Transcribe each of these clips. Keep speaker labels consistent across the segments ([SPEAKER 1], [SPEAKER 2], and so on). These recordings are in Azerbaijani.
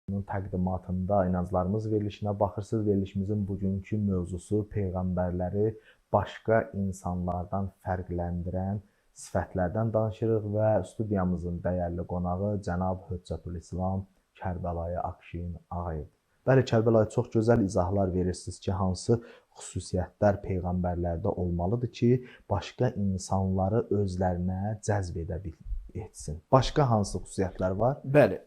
[SPEAKER 1] Təqdimatında inanclarımız verilişinə baxırsınız. Verilişimizin bugünkü mövzusu peyğəmbərləri başqa insanlardan fərqləndirən sifətlərdən danışırıq və studiyamızın dəyərli qonağı cənab Hüccətülislam Kərbəlayı Akşin Ağayev. Bəli, Kərbəlayı, çox gözəl izahlar verirsiniz ki, hansı xüsusiyyətlər peyğəmbərlərdə olmalıdır ki, başqa insanları özlərinə cəzb edə etsin. Başqa hansı xüsusiyyətlər var?
[SPEAKER 2] Bəli,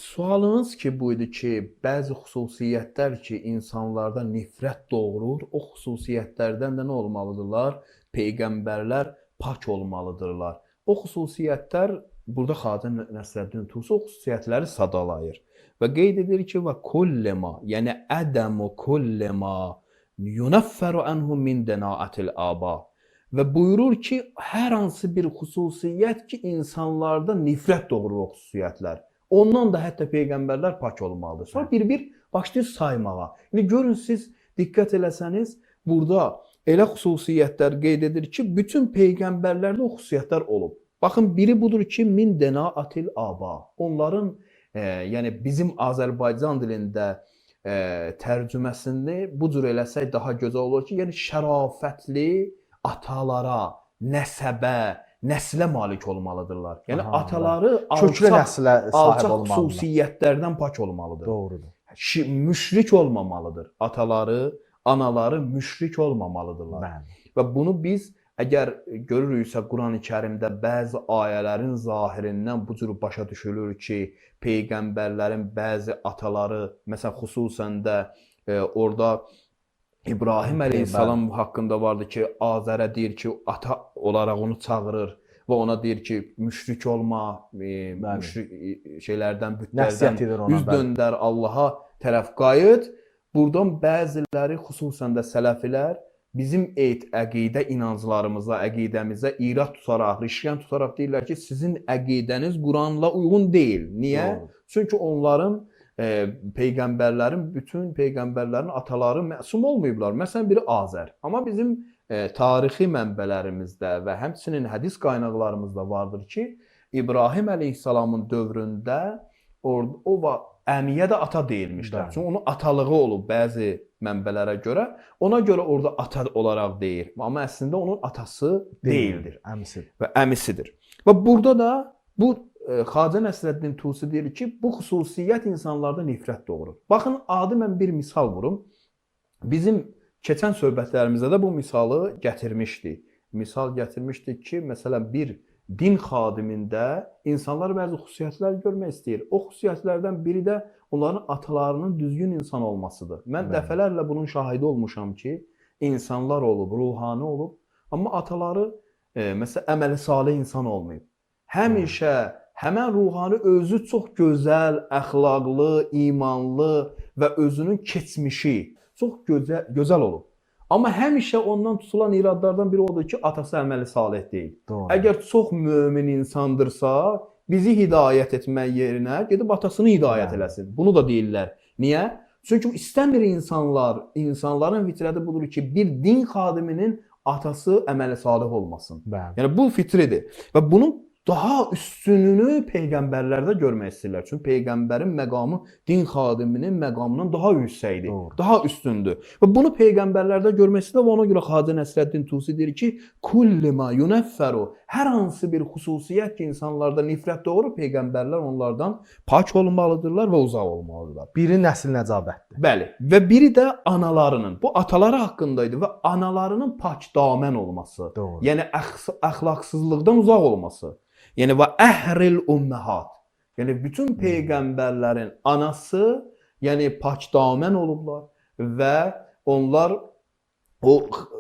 [SPEAKER 2] sualınız ki bu idi ki, bəzi xüsusiyyətlər ki insanlarda nifrət doğurur, o xüsusiyyətlərdən də nə olmalıdırlar? Peyğəmbərlər pak olmalıdırlar. O xüsusiyyətlər burada Xacə Nəsrəddin Tusi o xüsusiyyətləri sadalayır və qeyd edir ki, və kullema, yəni ədəmu kullema yunəffəru anhu min denaatil aba. Və buyurur ki, hər hansı bir xüsusiyyət ki, insanlarda nifrət doğurur o xüsusiyyətlər. Ondan da hətta peyğəmbərlər pak olmalıdır. Sonra bir-bir başlayır saymağa. İndi görün siz, diqqət eləsəniz, burada elə xüsusiyyətlər qeyd edir ki, bütün peyğəmbərlərdə o xüsusiyyətlər olub. Baxın, biri budur ki, min denaatil aba. Onların, yəni bizim Azərbaycan dilində tərcüməsini bu cür eləsək daha gözəl olur ki, yəni şərafətli atalara, nəsəbə, nəslə malik olmalıdırlar. Yəni ataları
[SPEAKER 1] köklü nəslə sahib
[SPEAKER 2] alçaq
[SPEAKER 1] olmalıdır.
[SPEAKER 2] Xüsusiyyətlərdən pak olmalıdır.
[SPEAKER 1] Doğrudur.
[SPEAKER 2] Müşrik olmamalıdır. Ataları, anaları müşrik olmamalıdırlar.
[SPEAKER 1] Bəli.
[SPEAKER 2] Və bunu biz əgər görürüksə Quran-ı Kərimdə bəzi ayələrin zahirindən bu cür başa düşülür ki, peyğəmbərlərin bəzi ataları, məsələn xüsusən də orada İbrahim əleyhissalam haqqında vardı ki, Azərə deyir ki, ata olaraq onu çağırır və ona deyir ki, müşrik olma, müşrik şeylərdən, bütlərdən üz döndər, Allaha tərəf qayıt. Buradan bəziləri, xüsusən də sələfilər, bizim əqidə inanclarımıza, əqidəmizə irad tutaraq, rişyan tutaraq deyirlər ki, sizin əqidəniz Quranla uyğun deyil. Niyə?
[SPEAKER 1] Doğru.
[SPEAKER 2] Çünki onların peyğəmbərlərin, bütün peyğəmbərlərin ataları məsum olmayıblar. Məsələn, biri Azər. Amma bizim tarixi mənbələrimizdə və həmçinin hədis qaynaqlarımızda vardır ki, İbrahim əleyhissalamın dövründə o əmiyə də ata deyilmişlər. Çünki onun atalığı olub bəzi mənbələrə görə. Ona görə orada ata olaraq deyir. Amma əslində onun atası deyildir.
[SPEAKER 1] Əmisidir.
[SPEAKER 2] Və əmisidir. Və burada da bu Xacə Nəsrəddin Tusi deyir ki, bu xüsusiyyət insanlarda nifrət doğurur. Baxın, adi mən bir misal vurum. Bizim keçən söhbətlərimizdə də bu misalı gətirmişdik. Misal gətirmişdik ki, məsələn, bir din xadimində insanlar bəzi xüsusiyyətlər görmək istəyir. O xüsusiyyətlərdən biri də onların atalarının düzgün insan olmasıdır. Mən dəfələrlə bunun şahidi olmuşam ki, insanlar olub, ruhani olub, amma ataları məsələn, əməli salih insan olmayıb. Həmişə həmən ruhani özü çox gözəl, əxlaqlı, imanlı və özünün keçmişi çox gözəl olub. Amma həmişə ondan tutulan iradlardan biri odur ki, atası əməli salih deyil.
[SPEAKER 1] Doğru.
[SPEAKER 2] Əgər çox mömin insandırsa, bizi hidayət etmək yerinə gedib atasını hidayət eləsin. Bunu da deyirlər. Niyə? Çünki istəmir insanlar, insanların fitrəti budur ki, bir din xadiminin atası əməli salih olmasın.
[SPEAKER 1] Bəli.
[SPEAKER 2] Yəni bu fitridir. Və bunun daha üstününü peyğəmbərlərdə görmək istəyirlər. Çünki peyğəmbərin məqamı din xadiminin məqamından daha yüksəkdir,
[SPEAKER 1] Doğru.
[SPEAKER 2] Daha üstündür. Və bunu peyğəmbərlərdə görmək istəyirlər və ona görə Xacə Nəsrəddin Tusi deyir ki, kullima yunəffəru, hər hansı bir xüsusiyyət ki, insanlarda nifrət doğurur, peyğəmbərlər onlardan pak olmalıdırlar və uzaq olmalıdırlar.
[SPEAKER 1] Biri nəsil nəcabətdir.
[SPEAKER 2] Bəli. Və biri də analarının, bu ataları haqqındaydı və analarının pak damən olması.
[SPEAKER 1] Doğru.
[SPEAKER 2] Yəni əxlaqsızlıqdan uzaq olması. Yəni və əhril umməhat. Yəni bütün peyğəmbərlərin anası, yəni pak damən olublar və onlar o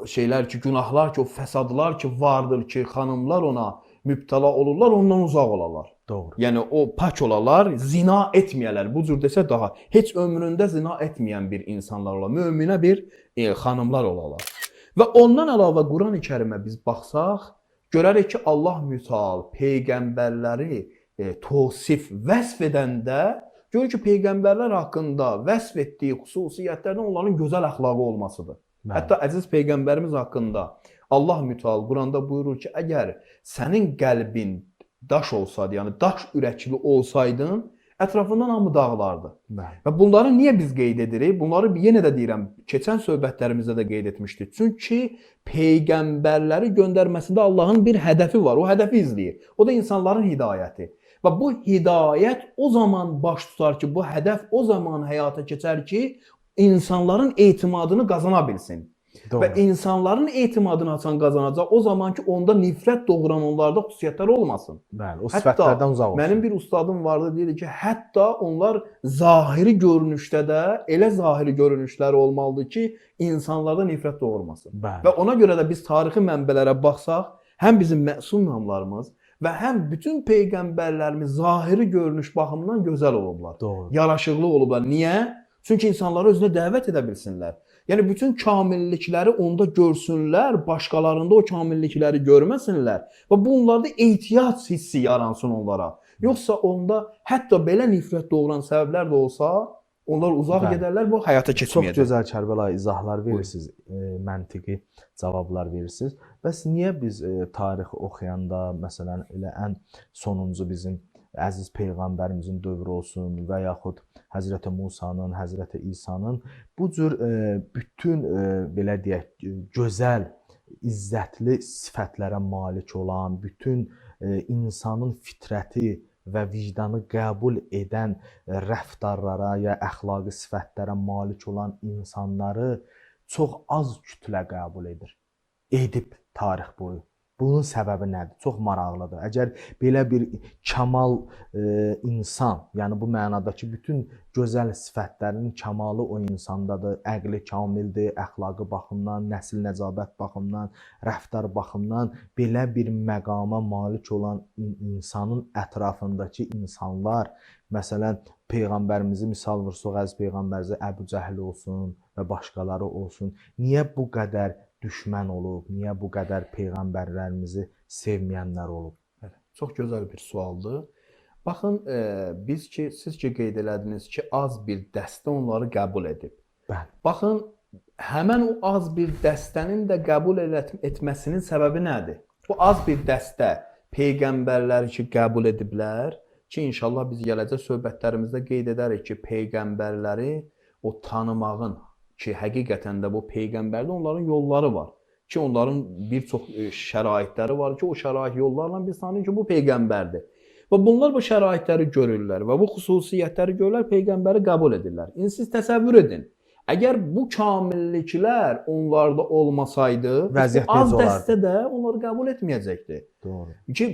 [SPEAKER 2] şeylər ki, günahlar ki, o fəsadlar ki vardır ki, xanımlar ona mübtəla olurlar, ondan uzaq olarlar.
[SPEAKER 1] Doğru.
[SPEAKER 2] Yəni o pak olalar, zina etməyələr. Bu cür desə daha heç ömründə zina etməyən bir insanlar olar. Möminə bir xanımlar olarlar. Və ondan əlavə Quran-ı Kərimə biz baxsaq, görərik ki, Allah mütəal peyğəmbərləri tosif, vəsf edəndə görür ki, peyğəmbərlər haqqında vəsf etdiyi xüsusiyyətlərdən onların gözəl əxlaqı olmasıdır.
[SPEAKER 1] Bəli.
[SPEAKER 2] Hətta əziz peyğəmbərimiz haqqında Allah mütəal Quranda buyurur ki, əgər sənin qəlbin daş olsaydı, yəni daş ürəkli olsaydın, Ətrafından hamı dağılardı.
[SPEAKER 1] Bəli.
[SPEAKER 2] Və bunları niyə biz qeyd edirik? Bunları yenə də deyirəm, keçən söhbətlərimizdə də qeyd etmişdik. Çünki peyğəmbərləri göndərməsində Allahın bir hədəfi var. O hədəfi izləyir. O da insanların hidayəti. Və bu hidayət o zaman baş tutar ki, bu hədəf o zaman həyata keçər ki, insanların etimadını qazana bilsin.
[SPEAKER 1] Doğru.
[SPEAKER 2] Və insanların etimadını haçan qazanacaq o zaman ki, onda nifrət doğuran onlarda xüsusiyyətlər olmasın.
[SPEAKER 1] Bəli, o
[SPEAKER 2] Hətta
[SPEAKER 1] sifətlərdən uzaq olsun.
[SPEAKER 2] Mənim bir ustadım vardı, deyirdi ki, hətta onlar zahiri görünüşdə də elə zahiri görünüşləri olmalıdır ki, insanlarda nifrət doğurmasın.
[SPEAKER 1] Bəli.
[SPEAKER 2] Və ona görə də biz tarixi mənbələrə baxsaq, həm bizim məsum imamlarımız və həm bütün peyğəmbərlərimiz zahiri görünüş baxımından gözəl olublar.
[SPEAKER 1] Doğru.
[SPEAKER 2] Yaraşıqlı olublar. Niyə? Çünki insanları özünə dəvət edə bilsinlər. Yəni bütün kamillikləri onda görsünlər, başqalarında o kamillikləri görməsinlər və bunlarda ehtiyac hissi yaransın onlara. Yoxsa onda hətta belə nifrət doğuran səbəblər də olsa, onlar uzaq
[SPEAKER 1] Bəli.
[SPEAKER 2] gedərlər, bu həyata
[SPEAKER 1] Çox
[SPEAKER 2] keçməyəcək.
[SPEAKER 1] gözəl Kərbəla izahlar verirsiniz, məntiqi cavablar verirsiniz. Bəs niyə biz tarixi oxuyanda, məsələn, elə ən sonuncu bizim əziz peyğəmbərimizin dövrü olsun və yaxud Həzrəti Musanın, Həzrəti İsa'nın bu cür bütün belə deyək, gözəl, izzətli sifətlərə malik olan, bütün insanın fitrəti və vicdanı qəbul edən rəftarlara ya əxlaqi sifətlərə malik olan insanları çox az kütlə qəbul edir. Edib tarix boyu. Bunun səbəbi nədir? Çox maraqlıdır. Əgər belə bir kamal insan, yəni bu mənadakı bütün gözəl sifətlərin kamalı o insandadır, əqli kamildir, əxlaqi baxımdan, nəsil nəcabət baxımdan, rəftar baxımdan belə bir məqama malik olan insanın ətrafındakı insanlar, məsələn, peyğəmbərimizi misal vursaq, əziz peyğəmbərimizə Əbu Cəhl olsun və başqaları olsun, niyə bu qədər düşmən olub, niyə bu qədər peyğəmbərlərimizi sevməyənlər olub?
[SPEAKER 2] Bəli, çox gözəl bir sualdır. Baxın, biz ki, siz ki qeyd elədiniz ki, az bir dəstə onları qəbul edib.
[SPEAKER 1] Bəli.
[SPEAKER 2] Baxın, həmən o az bir dəstənin də qəbul etməsinin səbəbi nədir? Bu az bir dəstə peyğəmbərləri ki qəbul ediblər, ki inşallah biz gələcək söhbətlərimizdə qeyd edərik ki, peyğəmbərləri o tanımağın ki, həqiqətən də bu peyğəmbərdə onların yolları var. Ki onların bir çox şəraitləri var ki, o şərait yollarla biz tanıyırıq ki, bu peyğəmbərdir. Və bunlar bu şəraitləri görürlər və bu xüsusiyyətləri görürlər, peyğəmbəri qəbul edirlər. İndi siz təsəvvür edin. Əgər bu kamilliklər onlarda olmasaydı,
[SPEAKER 1] Vəziyyət
[SPEAKER 2] bu az
[SPEAKER 1] necə olardı?
[SPEAKER 2] dəstə də onları qəbul etməyəcəkdi.
[SPEAKER 1] Doğru.
[SPEAKER 2] Ki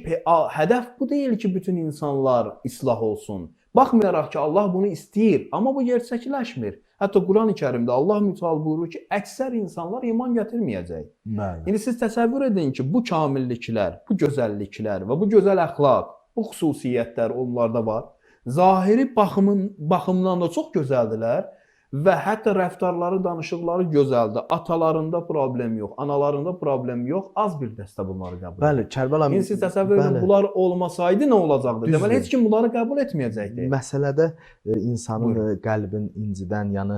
[SPEAKER 2] hədəf bu deyil ki, bütün insanlar islah olsun. Baxmayaraq ki, Allah bunu istəyir, amma bu gerçəkləşmir. Hətta Quran-ı Kərimdə Allah mütəal buyurur ki, əksər insanlar iman gətirməyəcək.
[SPEAKER 1] Bəli.
[SPEAKER 2] İndi siz təsəvvür edin ki, bu kamilliklər, bu gözəlliklər və bu gözəl əxlaq, bu xüsusiyyətlər onlarda var. Zahiri baxımdan da çox gözəldilər və hətta rəftarları, danışıqları gözəldir. Atalarında problem yox, analarında problem yox, az bir dəstə bunları qəbul edir.
[SPEAKER 1] Bəli, Kərbəla
[SPEAKER 2] İndi siz təsəvvür edin, bunlar olmasaydı nə olacaqdı?
[SPEAKER 1] Düzdür.
[SPEAKER 2] Deməli heç kim bunları qəbul etməyəcəkdi.
[SPEAKER 1] Məsələdə insanın
[SPEAKER 2] Buyurun.
[SPEAKER 1] qəlbin incidən, yəni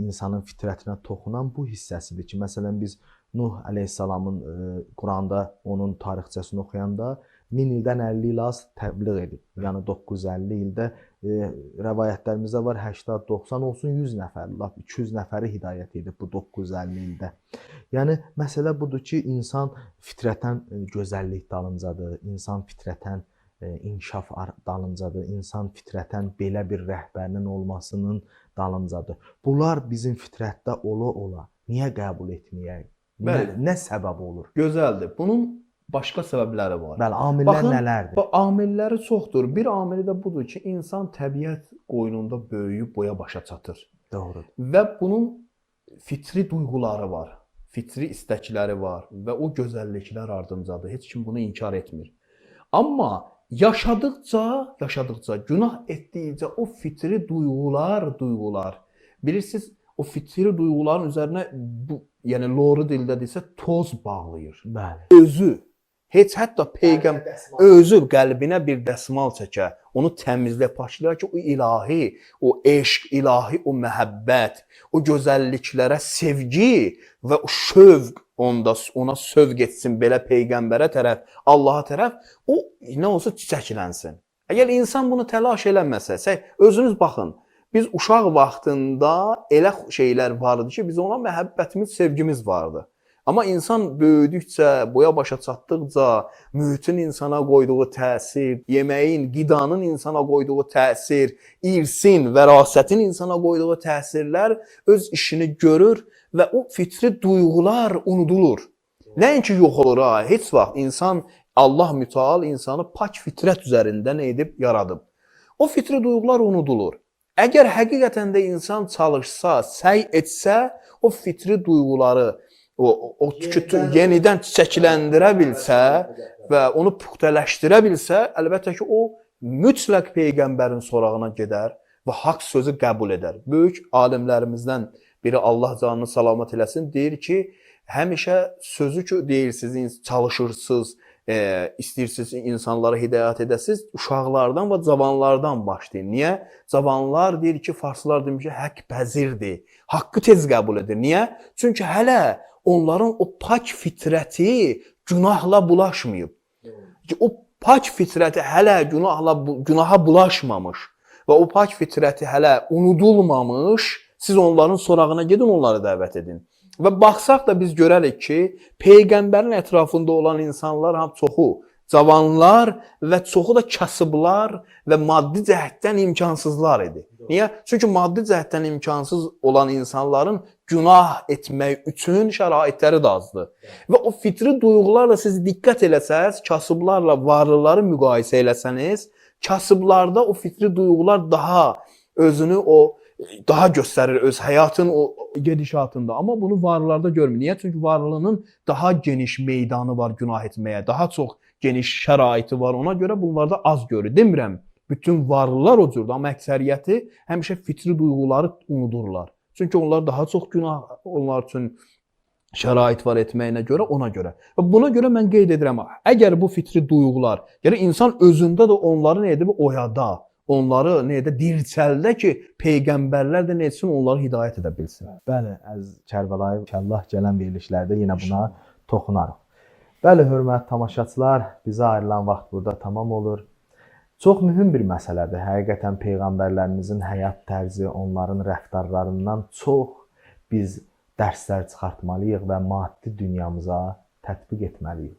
[SPEAKER 1] insanın fitrətinə toxunan bu hissəsidir ki, məsələn biz Nuh əleyhissalamın Quranda onun tarixçəsini oxuyanda 1000 ildən 50 il az təbliğ edib. Yəni 950 ildə rəvayətlərimizdə var 80, 90 olsun 100 nəfər, lap 200 nəfəri hidayət edib bu 950 ildə. Yəni məsələ budur ki, insan fitrətən gözəllik dalıncadır, insan fitrətən inkişaf dalıncadır, insan fitrətən belə bir rəhbərinin olmasının dalıncadır. Bunlar bizim fitrətdə ola-ola niyə qəbul etməyək?
[SPEAKER 2] Bəli.
[SPEAKER 1] Nə səbəb olur?
[SPEAKER 2] Gözəldir. Bunun başqa səbəbləri var.
[SPEAKER 1] Bəli, amillər
[SPEAKER 2] Baxın,
[SPEAKER 1] nələrdir?
[SPEAKER 2] Bu amilləri çoxdur. Bir amili də budur ki, insan təbiət qoynunda böyüyüb boya başa çatır.
[SPEAKER 1] Doğrudur.
[SPEAKER 2] Və bunun fitri duyğuları var, fitri istəkləri var və o gözəlliklər ardıncadır. Heç kim bunu inkar etmir. Amma yaşadıqca, günah etdikcə o fitri duyğular, bilirsiniz, o fitri duyğuların üzərinə bu, yəni loru dildə desə toz bağlayır.
[SPEAKER 1] Bəli.
[SPEAKER 2] Özü heç hətta peyğəmbər özü qəlbinə bir dəsmal çəkə, onu təmizlə, paklayar ki, o ilahi, o eşq, ilahi, o məhəbbət, o gözəlliklərə sevgi və o şövq onda ona sövq etsin belə peyğəmbərə tərəf, Allaha tərəf, o nə olsa çiçəklənsin. Əgər insan bunu təlaş eləməsə, özünüz baxın. Biz uşaq vaxtında elə şeylər vardı ki, biz ona məhəbbətimiz, sevgimiz vardı. Amma insan böyüdükcə, boya başa çatdıqca, mühitin insana qoyduğu təsir, yeməyin, qidanın insana qoyduğu təsir, irsin, vərasətin insana qoyduğu təsirlər öz işini görür və o fitri duyğular unudulur. Nəinki yox olur ha, heç vaxt insan, Allah mütəal insanı pak fitrət üzərində nə edib? Yaradıb. O fitri duyğular unudulur. Əgər həqiqətən də insan çalışsa, səy etsə, o fitri duyğuları o yenidən çiçəkləndirə bilsə və onu puxtələşdirə bilsə, əlbəttə ki, o mütləq peyğəmbərin sorağına gedər və haqq sözü qəbul edər. Böyük alimlərimizdən biri, Allah canını salamat eləsin, deyir ki, həmişə sözü ki, deyirsiniz, çalışırsınız, istəyirsiniz insanlara hidayət edəsiniz, uşaqlardan və cavanlardan başlayın. Niyə? Cavanlar deyir ki, farslar demiş ki, həqq pəzirdir. Haqqı tez qəbul edir. Niyə? Çünki hələ onların o pak fitrəti günahla bulaşmayıb. Ki, o pak fitrəti hələ günaha bulaşmamış və o pak fitrəti hələ unudulmamış, siz onların sorağına gedin, onları dəvət edin. Və baxsaq da biz görərik ki, peyğəmbərin ətrafında olan insanlar ham çoxu cavanlar və çoxu da kasıblar və maddi cəhətdən imkansızlar idi. Niyə? Çünki maddi cəhətdən imkansız olan insanların günah etmək üçün şəraitləri də azdır. Və o fitri duyğularla siz diqqət eləsəniz, kasıblarla varlıları müqayisə eləsəniz, kasıblarda o fitri duyğular daha özünü o daha göstərir öz həyatın o gedişatında. Amma bunu varlılarda görmür. Niyə? Çünki varlının daha geniş meydanı var günah etməyə, daha çox geniş şəraiti var. Ona görə bunlarda az görür. Demirəm, bütün varlılar o cürdür, amma əksəriyyəti həmişə fitri duyğuları unudurlar. Çünki onlar daha çox günah onlar üçün şərait var etməyinə görə, ona görə. Və buna görə mən qeyd edirəm, əgər bu fitri duyğular, yəni insan özündə də onları nə edib oyada, onları nə edə dirçəldə ki, peyğəmbərlər də nə etsin, onları hidayət edə bilsin.
[SPEAKER 1] Bəli, əziz Kərbəlayı, inşallah gələn verilişlərdə yenə buna toxunarıq. Bəli, hörmətli tamaşaçılar, bizə ayrılan vaxt burada tamam olur. Çox mühüm bir məsələdir. Həqiqətən peyğəmbərlərimizin həyat tərzi, onların rəftarlarından çox biz dərslər çıxartmalıyıq və maddi dünyamıza tətbiq etməliyik.